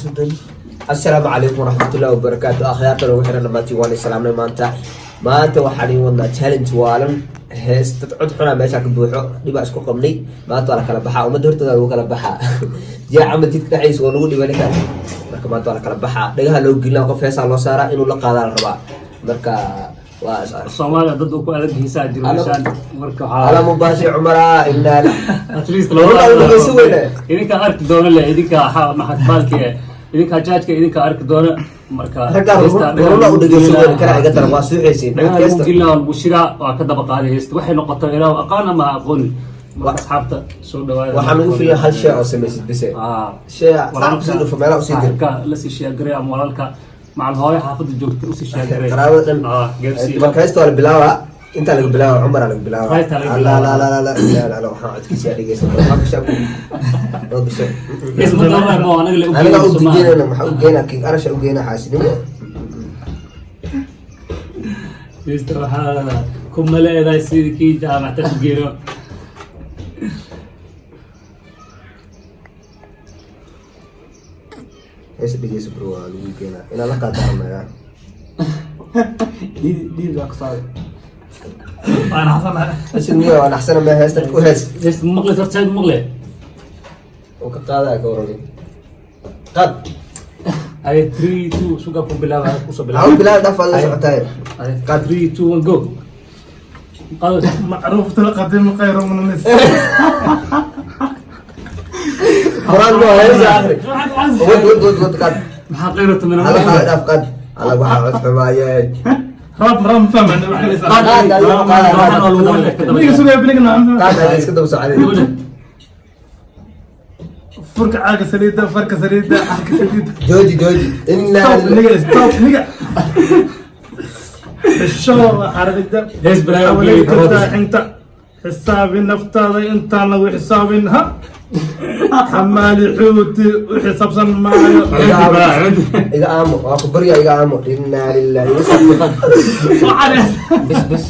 Isu dan. Assalaamu calaykum waraxmatullahi wabarakaatu. Akhyaarta lagu xiran dhamaantiin, waan islaamnay. Maanta waxaan ii wadnaa challenge waalan, hees dad cod xunaa meesha ka buuxo. Dhibaa isku qabnay. Maanta waa la kala baxaa, ummadda hortooda lagu kala baxaa. Jaa camal jidka dhexdiisa waa lagu dhibay ninkan. Marka maanta waa la kala baxaa, dhagaha loo gelinaa, qof heesaa loo saaraa, inuu la qaadaa la rabaa. Marka waa Soomaaliya dad uu ku adag hiisaa jiro meeshaan. Marka waxaa ala mubaashi cumara inaa at least Wallah, dhegeysi weyne. Idinka arki doona le, idinka maxad baalki, idinka jaajka, idinka arki doona. Marka raggaa heesta dhagaha runa u lagu dhegeysan gelinaa. weyne kana iga daran, waa suuxaysiin. Dhagaha lagu gelinaa, waa lagu shiraa, waa ka daba qaaday heesta. Waxay noqoto ilaa aqaan ama aqoonin. Marka asxaabta soo dhawaada. Waxaa nagu filan hal shay oo samaysid bise. Shay dhac kusii dhufo, meelaha usii dir. Saaxiibka lasii share garay ama walaalka macal hooyo xaafadda joogta usii share garay. Qaraabada dhan. Gaarsii. Marka heesta waa la bilaabaa, intaa laga bilaaba, Cumar laga bilaaba. Right, laga la bilaabaa. la la la la la la, waxaan codkiisa dhegeysan. Waa gashaa, waa gashaa. Hees ma dooranay, ma anaga le u Aniga geynayso u maaha. geynayna, maxaa u geynaa? King Arasha u geynaa, xaasinimo. Heesta waxaa kuma leedahay sidii kii jaamacta ku geeno. Heesta dhegeysa bro, waa lagu geynaa inaa la qaadaanaya. Dhiid baa ku socda. Waan xasanahay. Isig miya? Waa naxsana ma heesta ku hees. Heesta ma maqlaysa horta? Said ma maqle. Oo ka qaadaya, ka warani, qaad. Ay, three, two, suga ku bilaaba, kusoo Maxaa bilaaba. u bilaaba? Dhaaf, waad la socotaay. Ay, three, two, one, go. Qaado. معروفة القديم خير من الناس. Quraan ma heesa, akhri, wad wad wad wad, qaad. Maxaa qayrata min Alla qaad, dhaaf, qaad. Alla, waxaa cod xumaayeen. راب راب فهم انا. Qaad, adiga qaad, qaad. بنيجي سوريا بنيجي. Qaad, adiga iska daba socday. فرك عاقة سليدة، فرك سليدة، عاقة سليدة. Jooji, jooji, inaa stop nigga, stop nigga. الشغل حرقة. Hees balaayo u حواليك. geeyay. انت حسابي نفتاضي انت انا وحسابي ها حمالي حوتي وحساب معايا. Iga aamo, waa ku barya, iga aamo. Inaa lillahi. Bas bas,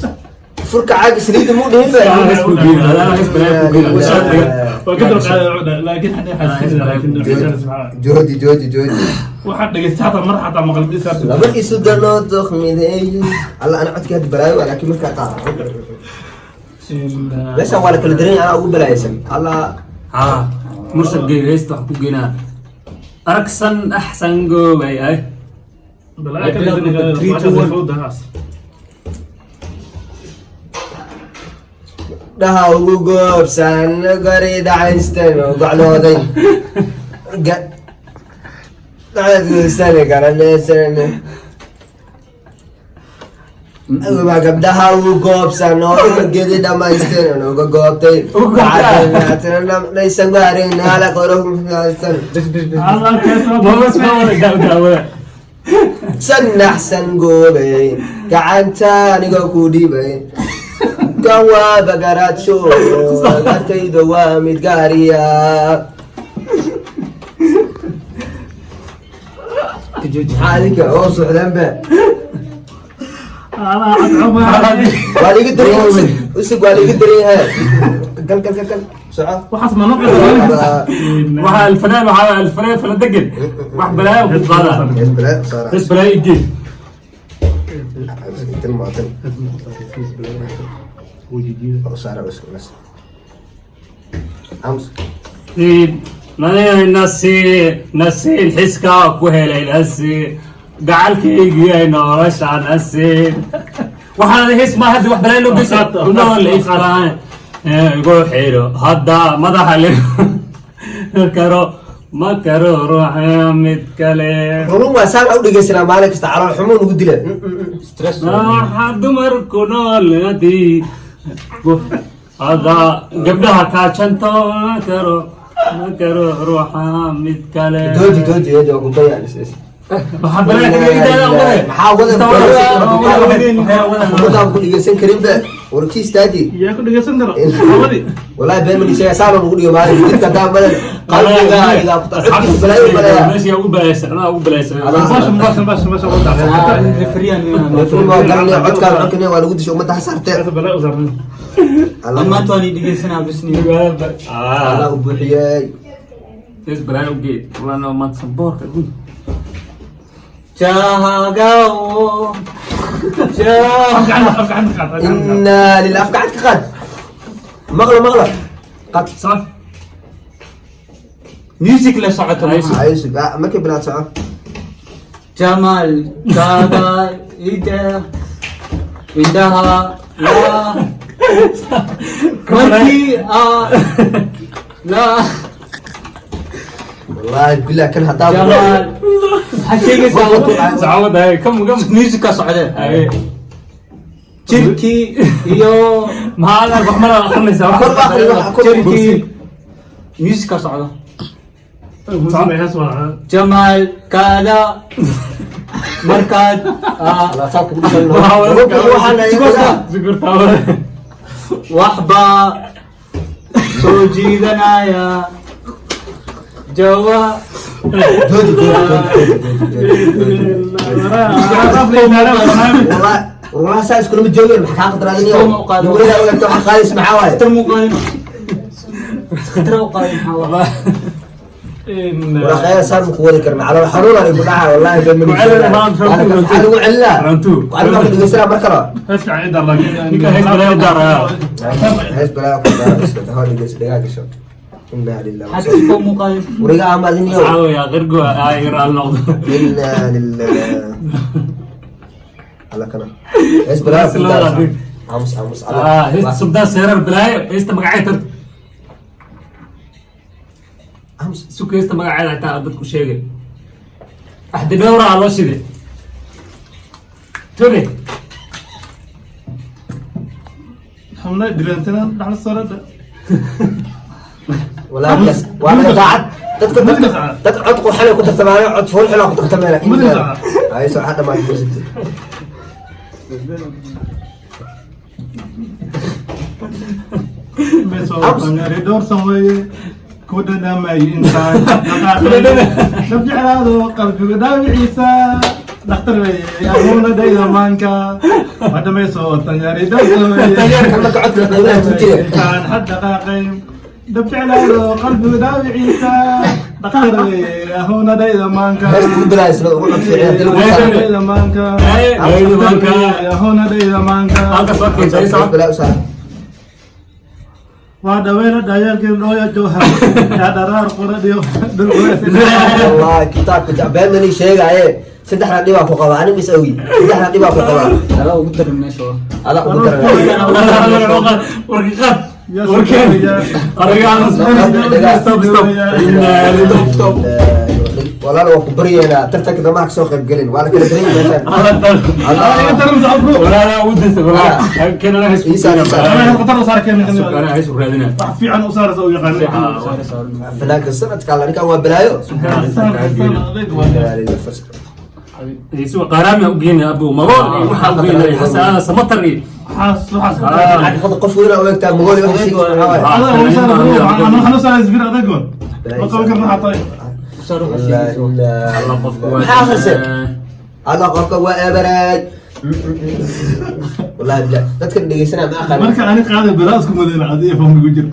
furka caaga saliidda muu dhihin ba. Hees ku geeyay, adaa hees balaayo ku geeyay. وقدر لكن احنا حاسين لكن Jooji, jooji, jooji. waxaad dhegeysta xataa mar xataa maqal bisa. Laba isu danoo doqmideey. Alla, ana codkii hadda balaayo waa, laakiin markaa qaad meeshaan waa la kala daran yahay, anaa ugu balaaysan alla. Ha mursal geeyo heesta, wax ku geynaa aragsan axsan goobay ay. Three, two, one. Dhaha ugu goobsan garida Einstein oo goclooday dhacdguusani garanaysan. Waa gabdhaha ugu goobsan oo gedi dhamaystir uga goobtay laysan gaarin ala qorosan. Sanaxsan goobay gacanta anigoo ku dhiibay kan waa bagaraadso, gartayda waa mid gaariya. Maxaa adinka oo socdaanba? Waa liiga daran yahay, usug waa liiga daran yahay. Gal, gal, gal, gal, soco. Waxaas ma noqon. Waxaa alfanaan, waxaa alfanaan fala degan, wax balaayo ku qaadaa. Hees balaa saara. Hees balaayo igee. Tan waa tan oo saara usug bas. Ams. Nasiin nasiin xiskaa ku helay nasiin gacalkaygii nolosha nasiin. Waxaan hees ma hadda, wax balaayo loo geysa nool ifkaan igu xiro hadda madaxa le karo ma karo ruuxa mid kale. Run waa saan u dhegeysanaa maalin kasta, calool xumo nugu dila. Waxa dumarku nool hadii hadda gabdhaha kaajanto ma karo, ma karo ruuxa mid kale. Jooji, jooji, jooji, waa ku bayaa is is. Maxaa balaayo kaga idaada wade? Maxaa wada? Ummadaan ku dhegeysan karin ba warkii istaaji. Yaa ku dhegeysan karo? Wallahi been ma sheega, saan ugu dhigo maalin jidka haddaan badan qalbiga igaa ku codkiisa balaayo balaya. Meesha ugu balaysan, anaa ugu balaysan. baasha baasha baasha Referee waa garanaya codkaan, codkan waa lagu dishay, ummadda ha saartee. Maanta waan dhegeysanaa bisni. Allah u buuxiyey. Hees balaayo u geey. Walaa maanta samboorka adduunka. Jahagawo. Jah. Afka gacanta qaad, afka gacanta qaad. Inaa lillah, afka cad ka qaad. Maqla, maqla, qad. Soco. Music la socoto. Ay, maaha. Ayusuf, markay bilaad soco. Jamal kaga ida indhaha la markii aa la. Wallahi billah, kan haddaa Jamal, maxaa sheegaysaa? Soco wadahay, kam kam. Music ka socdee. Ay. Jirkii iyo Maxaa aad wax mala akhrinaysaa? Kor u akhri, wax kor. Jirkii music ka socdo. Samee hees waa. Jamaal kaada markaad Allah, saa kugu dhisan. Waxaan Sigurta wada. Waxbaa soo jiidanaya jawa. Jooji, jooji, jooji, jooji, jooji. Wallahi, wallahi, saa iskulama joogeen. Maxaa kaa qadaraadin? Soo ma u qaadin. Weligaa ogaata waxa qaadis maxaa waaye? Khatar muu qaadin, khatara u qaadin, maxaa waa? Waraaqyada saan ku wadi karna, calool xanuun aan igu dhaca, wallahi been ma Ku celin, round, round two, round two. Maxaa lagu celinaa? Round two. Waxaan marka dhegeysanaa mar kale. Hees fiican ii dar, laakiin Ninka hees balaayo u daaraya. Hees balaa ku daa, hoo dhegeyso, dhagaa gasho. Inaa lillahi. Maxaa sifo muu qaadin? Wariga amadin yow. Saxaabo yaa qirgo ay raal noqdo. Inaa lillahi. Alla, kana hees balaa ku daa. Aamus, aamus. Ah, heesta Sultan Seerar balaayo, heesta magaceed horta. Aamus. Suka, heesta magaceeda xitaa dadku sheegay. Axdi dhowra loo shiday. Tole. Xubna dhibaatana dhaxal sarada. Walaa bas waa laga daacad dadka, dadka dad cod qurxan ay ku tartamaaneen, cod fool xun ay ku tartamaan. Ay soo hadda ma muusig. Dhowrsan weeye ku dhadhamay intaan dhab jeclaado qalbiga dhaawiciisa, dhakhtar weeye amuuna dhayda maanka wadhamayso tanyaari dhowrsan weeye. Marka codka qiimaha tuutiga. Intaan had dhaqaaqay dhab jeclaado qalbiga dhaawiciisa, dhakhtar weeye amuuna dhayda maanka. Heesta ugu bilaayay ugu cod fiican hadii lagu saaro. Dhayda maanka. Dhayda maanka. Amuuna dhayda maanka. Halka soo keentay Hees soo. balaa u saara. Waa dhaweena dhayaalkii dhooya jooha yaa dharaar quradhiyo Wallahi kitaabka jacbeen mani sheegaaye, saddexda dhibaa ku qabaa anigu is awgi, saddexda dhibaa ku qabaa. Adaa ugu darin meesha waa. Adaa ugu daran. Warki qaad. Warkeen. Ariga stop, stop. Stop, stop. Walaal, waa ku baryeynaa, tartanka damaha kasoo qayb gelin, waa la kala daran yahay meeshaan. Walaa ugu daysa walaa. Keena hees. Ii saar, ii saar. Ana hees u raadinaa. Wax fiican u saaraysa u yaqaan. Fanaanka sanadka alla, ninkan waa balaayo. Heesu qaraami u geynaa abu magool iyo waxa u geynaa xasan samatar iyo Xaqiiqada qof weyn oo egtaa magool iyo wax sheegaysa maxaa waaye? Usaar waxa sheegaysa waa. Allah, qofku waa Maxaa akhrisay? Allah, qofka waa eberaad. Wallahi billah, dadkan dhegeysanaa ma aqaan. Marka ani qaaday balaa isku madayna adiga famka ku jira.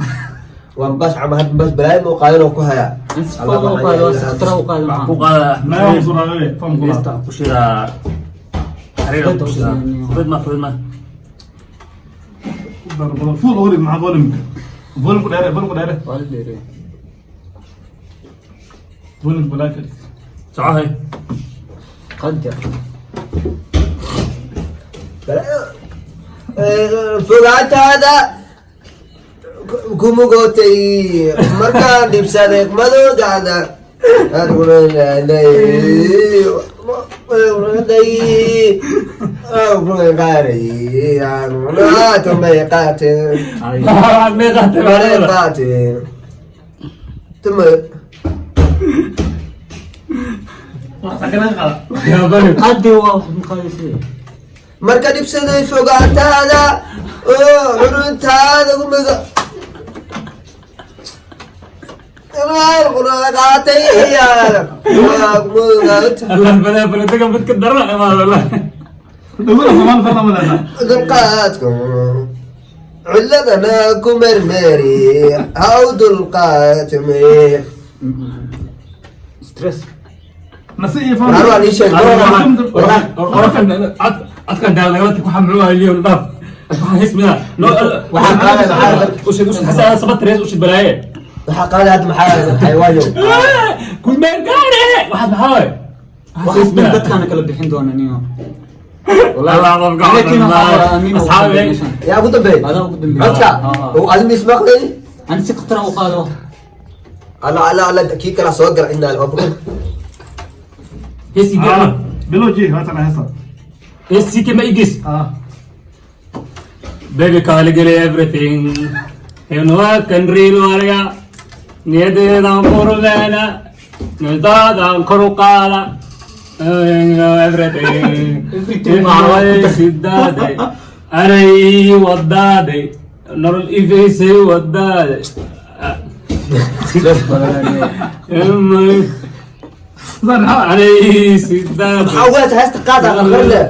Waan bash ama had bash balaayo ma u qaadan oo ku hayaa. In sifo u qaado waa si khatara u qaado Wax maxaa? ku qaada. Naa usuraagay famku. Heesta ku shiraa. Xariir ku shiraa. Fudud ma, fudud ma. Full volume, maca volume, volume ku dheere, volume ku dheere. Waa la dheereeyay. Volume balaa kale. Soco hay. Qadar. Balaayo. Fogaantaada kumugootay markaan dhibsaday madowgaada. Meeqa. Wax sakana qaada. Yaa bari. Qadi waa wax ma qaadaysid. Marka dhibsaday fogaantaada oo xuruntaada kumiga qaatay. Allah, balaa balaa daga mid ka daran imaado wallahi. Dhawada Soomaali farna madana. Dulqaadka ciladana ku mermeri haw dulqaatme. Stress. Nasi iyo War waa ii sheeg. Codkan daalnagabadka ku xamluha liyo dhaaf. Waxaa hees midaa. Waxaa qaaday maxaa? Ushid ushid xasaa sabad rees ushid balaaye. Waxaa qaaday hadda maxaa xayawaayo? Kulmeel gaare. Waxaad maxaa waay? Waxaas hees Waxaas dhan midaa. Dadkaana kala bixin doona niyo. Allah qofka Laakiin waxaa waa amiin ugu asxaabi. dambeeyay meeshan. Yaa ugu dambeeyay? Adaa ugu dambeeyay. Codka? Ah. Oo adin is maqlayni? Ani si khatar ah u qaado. Alla alla alla, kii kala soo gala inaa oo bukun. Hees ii gee. Bilowji waatan heesta. Hees sii kee ma ii geys. Ah. Baby kaaligeli everything. Waa kan real warga. Niyadeedan qurbeena. Nidaadan kor u qaada. Everything. Everything. Way sidaaday. Anay wadaaday. Nolol ifaysay wadaaday. Stress badan niyo. Anay sidaaday. Maxaa ugu heesta heesta qaada aqrinle.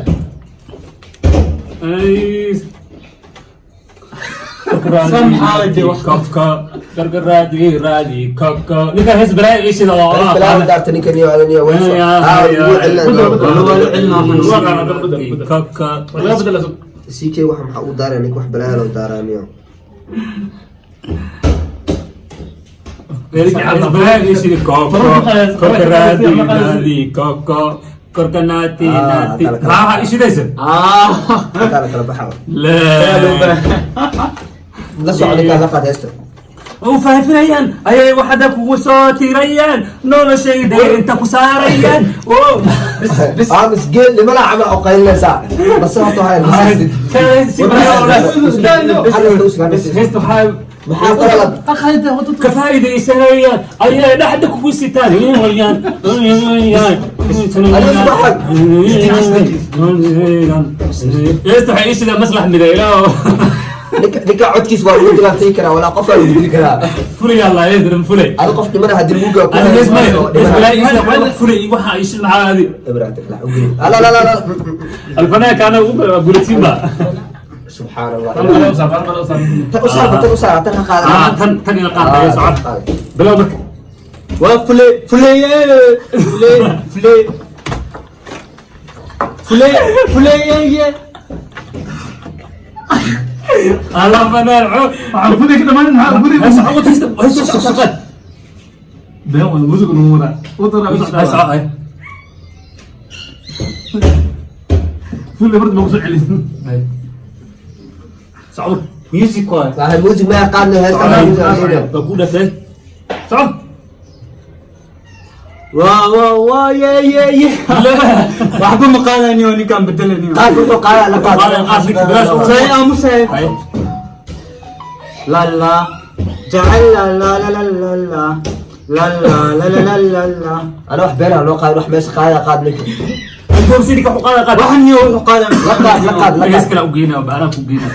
Anay San maxaa la jee wax? Kaka gargaraadi raadi kaka ninkan hees balaayo ii shida oo Hees balaayo daarta ninkan iyo adan iyo weeso. Ah, wuu celina. Waa la celinaa. Kaka. Laga bedela sug. CK waxa maxaa u daaraya ninka wax balaayo loo daaraniyo. Hees balaayo ii shida kaka kaka raadi raadi kaka korka naati Ah, naati kala kala. maxaa ii shidaysa? Ah. Kala kala baxa. La La soco ninkaan la qaad heesta. U faafinayaan ayay waxada kugu soo tirayaan noloshayda inta ku saarayaan oo Ah, mis geel nimana camal oo qaylinaysaa. Bas horta waxay heesta waxaa maxaa qalad? Ka faa'iidaysanayaan ayay dhexda kugu sitaan. Heesta waxay ii sidaa maslax midayla oo Ninka codkiis waa lagu dhibaatay karaa walaa qof waa lagu dili karaa. Fulay allah heesta fulay. Adi qof dhimana haddii lagu gaa. Ani hees male hees balaa ii sida fulay waxa ii shid maxaa adi? La la la la. Alfanaanka ana ugu gulatsinba. Subxaan Allah. Tan kale u saar, tan kale u saar. Tan u saar, tan u saar, tan ha qaada. Ah, tan tan ila qaadaya socod bilow marka. Waa fule fuleye fule fule fule fuleye. Allah fanaan xo. Waxaan furi ka dhamaan, maxaa furi? Hees ugu tagsta hees socod. Been waa music nu wada. Wadana u Hees socdaa. Socod. Furi barta ma ku soo celin. Socod. Music waay. Waxay music ma yaqaano heesta music aan sheegay. Waa ku dhaftay socod. Waa waa waa ye ye ye. Waxba ma qaadaniyo ninkaan bedelaniyo. Qaad wuxuu qaadaa la qaad. Qaad, qaad, ninka bilaash. Say aamusay. La la jacel la la la la la la la la la la la la la. Ana wax been ah loo qaadin wax meesha qaada qaad ninka. Goobsidii ka qaada qaad. Waxan niyo wuxuu qaadan. La qaad la qaad la Hees qaad. kale u geynaa anaa ku geynaa.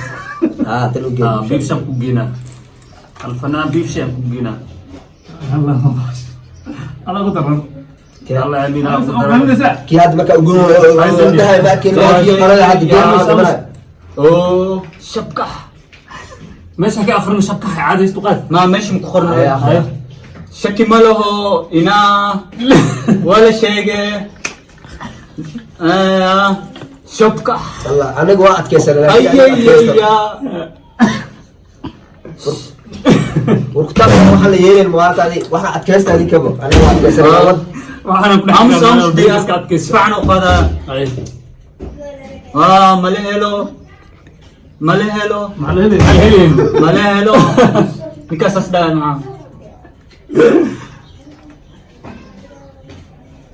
Ah, tan u geey. Ah, biibshan ku geynaa alfanaan biibshan ku geynaa. Allah ma baas. Allah ku daran. Allah amiin. Qalinaysa. Kii hadda marka ugu dahay ma arkin kii qalada hadda geem samana. Oo shabkax. Meesha ka akhrin shabkax caadi istu qaad. Ma meesha ku qornay. Ay, akhri. Shaki ma laho inaa wala sheege. Ah, shabkax. Allah anigu waa adkaysanaa. Ayayaya. Warkutaab waxaa la yeelin maanta waxa adkaysta adi kabo anigu waa adkaysanaa. Waxaana ku dhex aamus aamus jiraa iska adkayso. Sifiican u qaadaa. Ah, mala helo mala helo. Maxaa la helay? Helin. Mala helo ninkaasaas dhahan maxaa?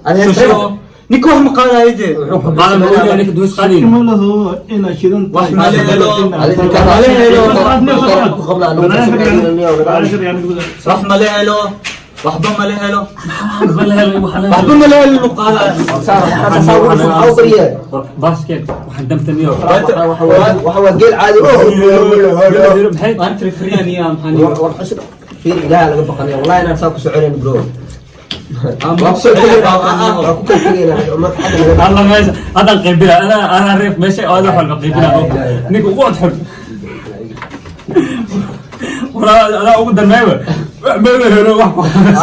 Ani heesta Shusho. Ninka wax ma qaadayo dee. Qaada ma ogaa ninka duus qaadin. Ma lahu ina shidan. Wax ma helo. Adi ninka Mala helo. ku qabna anigu Wax mala helo waxba mala helo. Bal helo waxa la Waxba mala helo lu qaadaa. Basket waxaan damtaniyo. Waxa waa geel caadi oo Maxay? Aan trifriyan iyo maxaan. War xusub fiir ilaaha laga baqanaya wallahi inaan saa ku soconayn bro. Aan waa ku soo tegayna waa ku kala tegayna. Allah meesha hadan qaybila ana ana reef meesha oo waxa la qaybila ninka ugu adxun walaa adaa ugu darmeeyo. Ma la helo wax.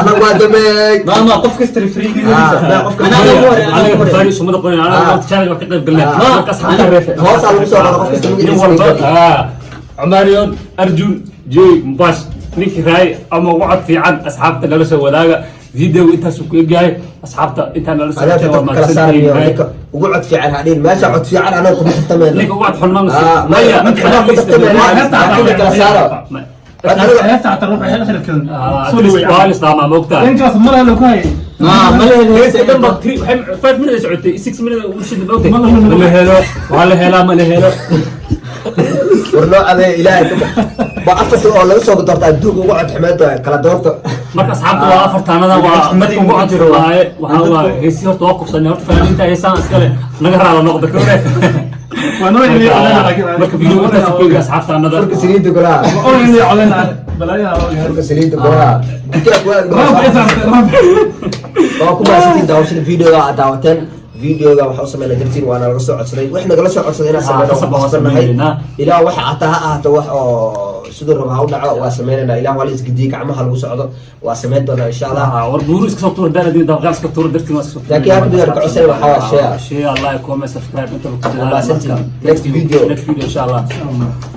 Anagu waa dameeg. Ma qof kasta referee. Ah, qof kasta. Anaa ugu hore, anaa Anaga ugu hore. referee sumada qorin, anaga Ah. waqti challenge waa ka qayb galnay. Ah. Marka asxaabta refe. Hoosaa lagu soo qoro qof kasta Nin magaciisa. walba, Cumaariyon, Arjun, J Mubash, ninkii raay ama ugu cod fiican asxaabta nala soo wadaaga. Video intaasuu ku egyahay. Asxaabta intaa nala soo Adaabta waa dadka kala saarayo. mahadsantihiin. Ninka ugu cod fiican hadhiin meesha cod fiican anaga kuma tartamayno. Ninka ugu cod xun ma Ah, maya, maya. anaa ku tartamayno, laakiin kala saaro. Heesta xataa ruuxa xilkan soo dhaweey. Waa lislaamaa, moogtaa. Ninkaas ma laha ku hayay. Ma la helo Heesta heesta. dhan ba three, 5 minutes socotay, 6 minutes ugu shidna, moogtay. Ma la helo. Ma la helo, waa la helaa, ma la helo. War noo adeey, ilaahay ka ba afarta oo laga soo doorta adduunka ugu cod xumeed waaye, kala doorto. Marka asxaabta waa afartaanada, waa dadka ugu cod waaye. Waxaa waaye heesi horta waa kufsanay. Horta fanaaniinta heesaan iskale naga raala noqda kore. Waa noo xiliyo codena laakiin. Marka video intaas ku eegi asxaabtaanada. Furka saliidda golaha. Oo xiliyo codena balaayaha. Furka saliidda golaha. Raab isaartay raab. Waa ku mahadsantiin daawashada videoga aad daawateen. Videoga waxaa u sameynaa dartiin waana laga soo codsaday, wax nagala soo codsaday inaan sameyno. Qasab waa qasbannahay. sameynaa. Ilaa waxa ataa ha ahaato, wax oo siduu rabo ha u dhaco, waa sameynaynaa. Ilaa waa la isgediyey, gacmaha lagu socdo, waa sameyn doonaa insha Allah. War buuru iska soo tuur daan, dabaqaal iska tuur dartiin, waa iska soo tuur. Laakiin halka midaan ka codsanay waxaa waa share. Share, like, comment, subscribe, inta ku Waa mahadsantiin. Next video. Next video insha Allah. Allah.